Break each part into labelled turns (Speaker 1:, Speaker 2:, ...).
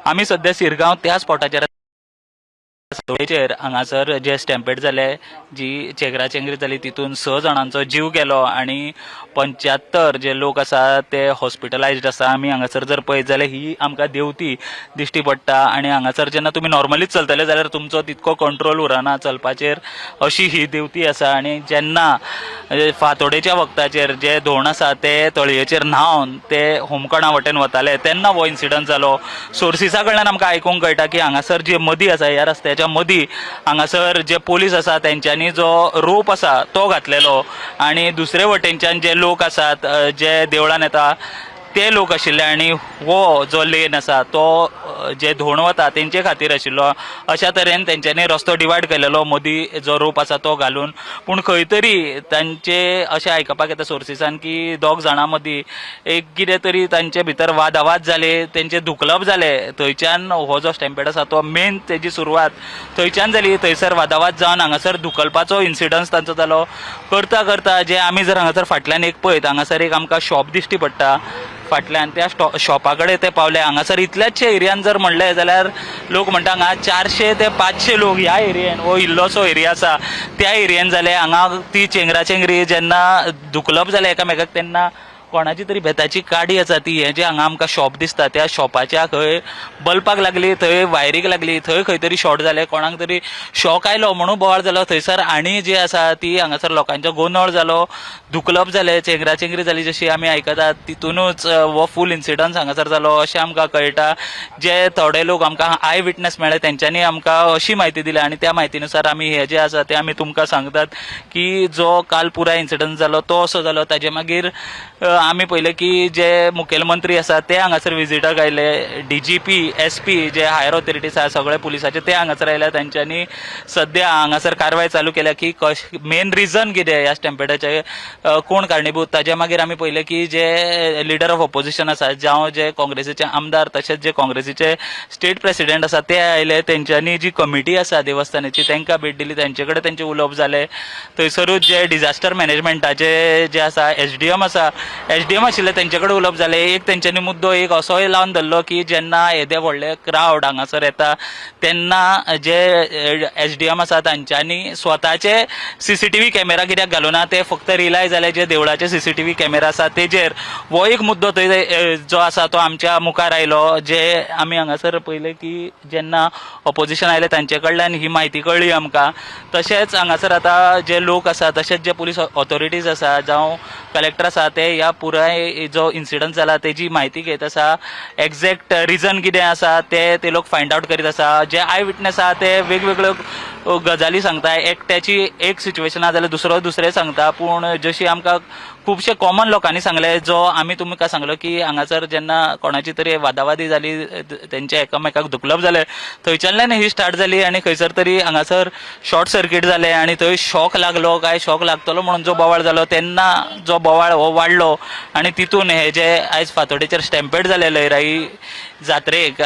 Speaker 1: आमी सद्या शिरगांव त्या स्पॉटाचेर चेर हांगासर जे स्टॅम्पेड जाले, जी चेंगराचेंगरी जाली, तितून 6 जाणांचो जीव गेलो आनी 75 जे लोक आसा ते हॉस्पिटलायज्ड आसा. आमी हांगासर जर पळयत जाल्यार ही आमकां देंवती दिश्टी पडटा आनी हांगासर जेन्ना तुमी नॉर्मलीच चलतले जाल्यार तुमचो तितको कंट्रोल उरना चलपाचेर, अशी ही देंवती आसा. आनी जेन्ना फांतोडेच्या वक्ताचेर जे धोण आसा ते तळयेचेर न्हांवन ते होमकणा वटेन वताले तेन्ना हो इन्सिडंट जालो. सोर्सिसा कडल्यान आमकां आयकूंक कळटा की हांगासर जे मदीं आसा, ह्या रस्त्याच्या मदीं हांगासर जे पोलीस आसा तेंच्यांनी जो रोप आसा तो घातलेलो आनी दुसरे वटेनच्यान जे लोक आसात, जे देवळान येता ते लोक आशिल्ले आनी हो जो लेन आसा तो जे धोण वता तेंचे खातीर आशिल्लो. अशा तरेन तेंच्यांनी रस्तो डिवायड केलेलो मदीं जो रोप आसा तो घालून. पूण खंय तरी तांचे अशें आयकपाक येता सोर्सिसान की दोग जाणां मदीं एक कितें तरी तांचे भितर वादावाद जाले, तेंचे धुकलप जाले. थंयच्यान हो जो स्टॅम्पेड आसा तो मेन तेजी सुरवात थंयच्यान जाली. थंयसर वादावाद जावन हांगासर धुकलपाचो इन्सिडंस तांचो जालो. करता करता जे आमी जर हांगासर फाटल्यान एक पळयत, हांगासर एक आमकां शॉप दिश्टी पडटा फाटल्यान, त्या शॉपा कडेन ते पावले. हांगासर इतल्याच एरियान जर म्हणलें जाल्यार लोक म्हणटा हांगा 400 ते 500 लोक ह्या एरियेन, हो इल्लोसो एरिया आसा त्या एरियेन जाले. हांगा ती चेंगराचेंगरी जेन्ना धुकलप जालें एकामेकाक तेन्ना कोणाची तरी बेताची काडी आसा ती हें जें हांगा आमकां शॉप दिसता त्या शॉपाच्या खंय बल्पाक लागली, थंय वायरीक लागली, थंय खंय तरी शॉर्ट जालें, कोणाक तरी शॉक आयलो म्हणून बोवाळ जालो थंयसर. आनी जी आसा ती हांगासर लोकांचो गोंदळ जालो, धुकलप जालें, चेंगराचेंगरी जाली जशी आमी आयकतात, तितूनच हो फूल इन्सिडंट हांगासर जालो अशें आमकां कळटा. जे थोडे लोक आमकां I witness मेळ्ळे तेंच्यांनी आमकां अशी म्हायती दिल्या आनी त्या म्हायतीनुसार आमी हे जे आसा ते आमी तुमकां सांगतात की जो काल पुराय इन्सिडंट जालो तो असो जालो. ताजे मागीर आमी पळयलें की जे मुखेलमंत्री आसा ते हांगासर विजिटाक आयले, डीजीपी, एसपी जे हायर ऑथॉरिटीज आसा सगळे पुलिसाचे ते हांगासर आयले. तेंच्यांनी सद्या हांगासर कारवाय चालू केल्या की मेन रिजन कितें ह्या स्टॅम्पेडाचे, कोण कारणीभूत. ताजे मागीर आमी पळयलें की जे लिडर ऑफ ऑपोजिशन आसा, जावं जे काँग्रेसीचे आमदार तशेंच जे काँग्रेसीचे स्टेट प्रेसिडेंट आसा ते आयले. तेंच्यांनी जी कमिटी आसा देवस्थानाची तांकां भेट दिली, तेंचे कडेन तेंचें उलोवप जालें. थंयसरूच जे डिजास्टर मॅनेजमेंटाचे जे आसा एसडीएम आसा, एसडीएम आशिल्ले तेंचे कडेन उलोवप जालें. एक तेंच्यांनी मुद्दो एक असोय लावन धरलो की जेन्ना येदे व्हडले क्रावड हांगासर येता तेन्ना जे एसडीएम आसा तांच्यांनी स्वताचे सीसीटीव्ही कॅमेरा कित्याक घालुना, ते फक्त रिलाय जाले जे देवळाचे सीसीटीव्ही कॅमेरा आसा तेजेर. हो एक मुद्दो थंय जो आसा तो आमच्या मुखार आयलो. जे आमी हांगासर पळयलें की जेन्ना ऑपोजिशन आयलें तांचे कडल्यान ही म्हायती कळ्ळी आमकां. तशेंच हांगासर आतां जे लोक आसा तशेंच जे पुलीस ऑथॉरिटीज आसा जावं कलेक्टर आसा ते ह्या पुराय जो इन्सिडंट जाला तेजी म्हायती घेत आसा. एग्जॅक्ट रिजन कितें आसा ते ते लोक फायंड आवट करीत आसा. जे I witness आसा ते वेगवेगळ्यो गजाली सांगता. एकट्याची एक सिच्युएशन आसा जाल्यार दुसरो दुसरें सांगता. पूण जशी आमकां खुबशे कॉमन लोकांनी सांगले, जो आमी तुमकां सांगलो की हांगासर जेन्ना कोणाची तरी वादावादी जाली, तेंचे एकामेकाक धुकलप जालें, थंयच्यानल्यान ही स्टार्ट जाली आनी खंयसर तरी हांगासर शॉर्ट सर्कीट जालें आनी थंय शॉक लागलो काय शॉक लागतलो म्हणून जो बोवाळ जालो तेन्ना जो बोवाळ हो वाडलो आनी तितून हे जे आयज फांतोडेचेर स्टॅम्पेड जाले लयराई जात्रेक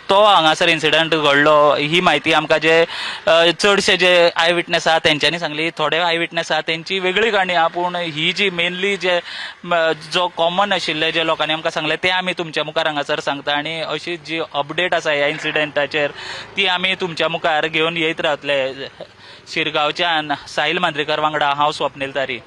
Speaker 1: तो हांगासर इन्सिडंट घडलो. ही म्हायती आमकां जे चडशे जे I witness आहा तेंच्यांनी सांगली. थोडे I witness आहा तेंची वेगळी काणी आहा, पूण ही जी मेनली जे जो कॉमन आशिल्ले जे लोकांनी आमकां सांगले ते आमी तुमच्या मुखार हांगासर सांगता आनी अशी जी अपडेट आसा ह्या इन्सिडंटाचेर ती आमी तुमच्या मुखार घेवन येयत रावतले. शिरगांवच्यान साहिल मांद्रेकर वांगडा हांव स्वप्नील तारी.